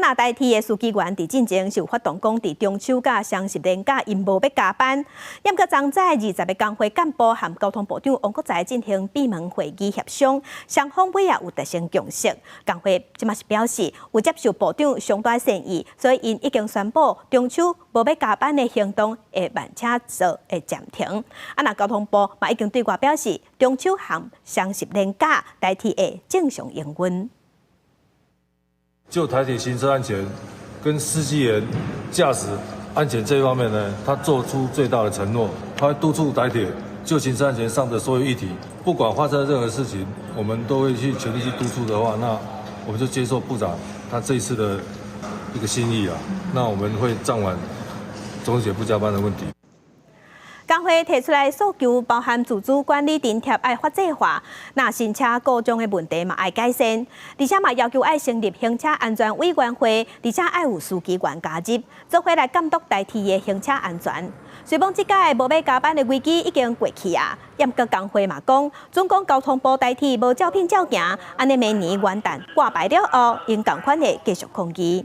若台鐵的司機員佇進前是有發動講，佇中秋佮雙十連假𪜶無欲加班。毋過昨早20個工會幹部和交通部長王國材進行閉門會議協商，雙方尾仔有達成共識。工會這馬是表示有接受部長上大善意，所以𪜶已經宣布中秋無欲加班的行動會慢車做會暫停。啊，若交通部嘛已經對外表示，中秋和雙十連假台鐵會正常營運。就台鐵行車安全跟司機員駕駛安全這一方面呢，他做出最大的承諾，他會督促台鐵就行車安全上的所有議題，不管發生任何事情，我們都會去全力去督促的話，那我們就接受部長他這一次的一個心意啊，那我們會暫緩中秋節不加班的問題。工會提出來訴求，包含自主管理津貼愛法制化，那新車故障的問題嘛愛改善，而且嘛要求愛成立行車安全委員會，而且愛有司機員加入，做伙來監督台鐵的行車安全。雖罔這擺無欲加班的危機已經過去啊，毋過工會嘛講，準講交通部台鐵無照片照行，按呢明年元旦掛牌了後，𪜶仝款會繼續抗議。